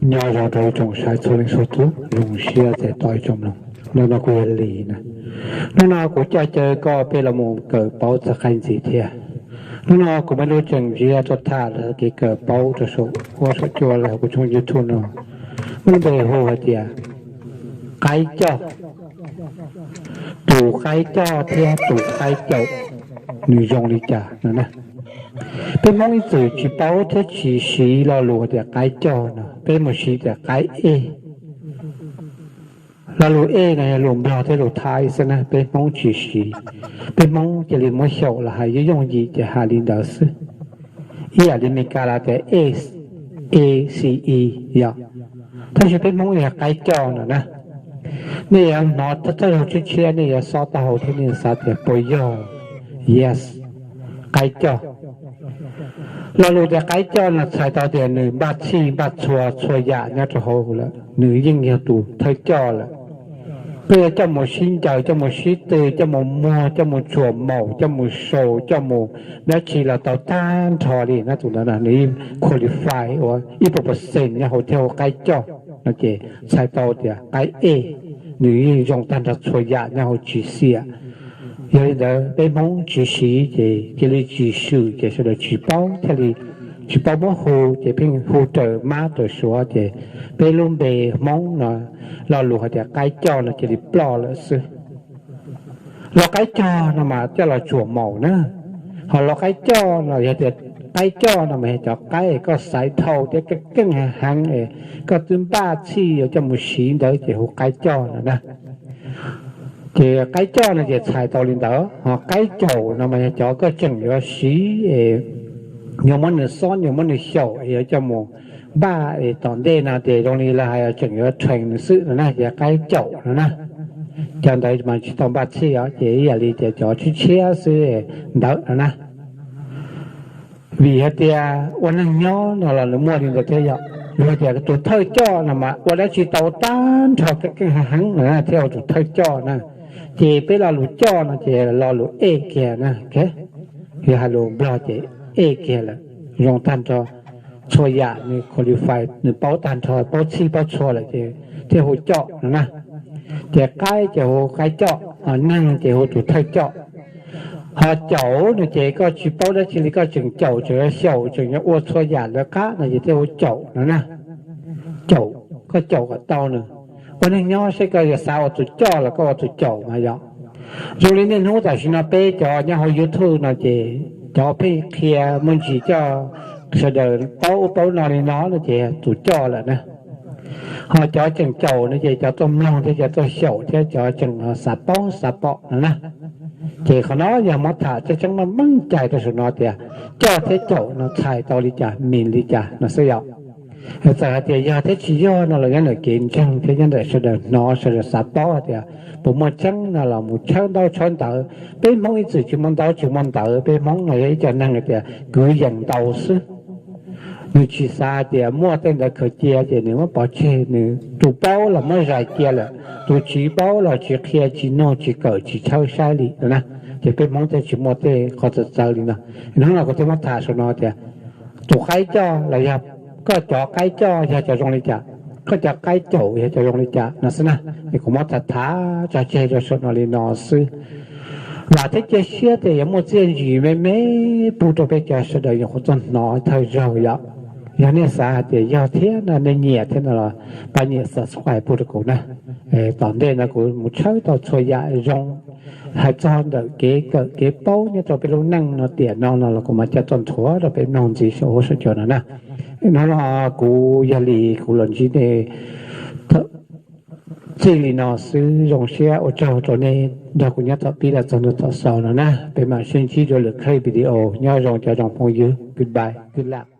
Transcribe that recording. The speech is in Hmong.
Nyob zoo rau ib tsoom saib txhua leej txhua tus, zoo siab txais tos ib tsoom mloog. Hnub no kuv yog Lis na. Hnub no kuv coj caw koj peb los mus kawm paub txog qaib ntxiv thiab. Hnub no kuv muaj lub tseem ntsiab tuaj tham lawv kev kawm paub rau saum huab saum cua lawm hauv kuv tshooj YouTube no. Muaj lub npe hu hais tias qaib coj. Tus qaib coj thiab tus qaib caum nws zoo li cas no na. Peb Hmoob ib txwm tsis paub thiab tsis siv lo lus hais tias qaib coj no, peb mus siv tias qaib ej. Lo lus ej no yog lus Nplog thiab lus Thaib xwb na, peb Hmoob tsis siv. Peb Hmoob cia li muab xyaum los hais yooj yooj yim ces hais li ntawd xwb. Ib yam li Meskas lawv tias ace, ace yom. Tab sis peb Hmoob yog qaib coj no na. Nej yuav hnov thawj zaug tshiab tshiab nej yuav xob taub hau thiab nej xav tias puas yog, yes, qaib coj. Lo lus tias qaib coj no txhais tau tias nws npaj txhij npaj txhua txhua yam nyob rau hauv lawm, nws yeej yog tus thawj coj lawm. Koj yuav coj mus sib ncaws, coj mus sib tw, coj mus muag, coj mus tsuam maum, coj mus sau, coj mus dab tsi los tau tag nrho li na. Tus ntawd nws yeej qualify ua ib puas percent nyob hauv thiab hu qaib coj no ces txhais tau tias qaib ej, nws yeej zoo tag nrho txhua yam nyob hauv tsis xiam. Yog li ntawd peb Hmoob tsis siv ces cia li tsis swm ces sawv daws tsis paub thiaj li tsis paub muab hu ces pheej hu raws mab raws suav ces peb lub npe Hmoob no lo lus hais tias qaib coj no cia li ploj lawm xwb. Lo qaib coj no mas coj los tsuam maum na, ho lo qaib coj no yog tias qaib coj no mas yog cov qaib koj xaiv dhau thiab keej heev heev es koj twb npaj txhij yuav coj mus siv ntawd ces hu qaib coj no na. Ces qaib coj no ces txhais tau li ntawd, ho qaib caum no mas yog cov koj tseem yuav siv, yuav muab nws xob, yuav muab nws xyaum, yuav coj mus npaj tom ntej no ces zoo li lawv hais tseem yuav train nws xwb no na, ces qaib caum no na. Cov ntawd mas tsis tau npaj txhij os, ces ib yam li tias cov tshiab tshiab xwb ntawd no na. Vim hais tias ua neej nyob no los nws muaj li ntawd thiab yom. Luag tias tus thawj coj no mas ua dab tsi tau tag nrho keej heev heev no thiaj ua tus thawj coj na. Ces peb lo lus coj no ces lo lus ej kiag na, yog hais lus Nplog ces ej kiag lawm, zoo tag nrho txhua yam, nws qualify, nws paub tag nrho, paub txhij paub txhua lawm ces thiaj hu caum no na. Ces qaib ces hu qaib coj, ho neeg ces hu tus thawj coj. Ho caum no ces koj tsis paub dab tsi li, koj tseem caum, tseem yuav xyaum, tseem yuav ua txhua yam lawv qab no ces thiaj hu caum no na. Caum, koj caum kom tau nws. Ua neej nyob seb koj yuav xav ua tus coj los koj ua tus caum mas yom. Zoo li niaj hnub tam sim no peb cov nyob hauv YouTube no ces cov pheej qhia me ntsis coj sawv daws paub ub paub no li no no ces tus coj lawm na. Ho cov tseem caum no ces cov tuaj mloog thiab cov tuaj xyaum thiab cov tseem xav paub xav pom no na. Ces qhov no yog muab tham tseeb tseeb meej meej cai rau saum no tias coj thiab caum no txhais tau li cas, mean li cas no xwb yom. Txawm hais tias yog thiab tsis yog no los nyob ntawm kev ntseeg thiab nyob ntawm sawv daws hnov sawv daws xav paub hais tias puas muaj tseeb no los mus tshawb ntaub tshawb ntawv. Peb Hmoob ib txwm tsis muaj ntaub tsis muaj ntawv, peb Hmoob no yog ib co neeg hais tias kwv yees ntau xwb. Nws tsis xav hais tias muaj tej ntawd khaws cia ces nws muab pov tseg, nws tus paub los muab zais cia lawm, tus tsis paub los tsis qhia tsis nug tsis kawm tsis tshawb saib li no na. Ces peb Hmoob thiaj tsis muaj tej qhov txawv txawv li no. Hnub no kuv thiaj muab tham saum no tias tus qaib coj los yog koj cov qaib coj yog cov zoo li cas, koj cov qaib caum yog cov zoo li cas no xwb na. Es kuv muab tham tham tso tseg rau saum no li no xwb. Vam thiab cia siab tias yuav muaj txiaj ntsig me me pub rau peb cov sawv daws nyuam qhuav tuaj hnov thawj zaug yom. Yog nej xav hais tias yog thiab no, nej nyiam thiab no los pab nyiam subscribe pub rau kuv na. Tom ntej no kuv mus tshawb tau txhua yam zoo hais txog ntawm kev kawm kev paub nyob rau peb lub neej no tiam no no los kuv mam coj tuaj nthuav rau peb mloog ntxiv saum huab saum cua no na. Hnub no kuv yog Lis, kuv los ntsib nej txij li no xwb. Zoo siab ua tsaug rau nej nrog kuv nyob thaum pib los txog ntua thaum xaus no na. Peb mam sib ntsib dua lwm clip video. Nyob zoo cov zoo phooj ywg. Goodbye, good luck.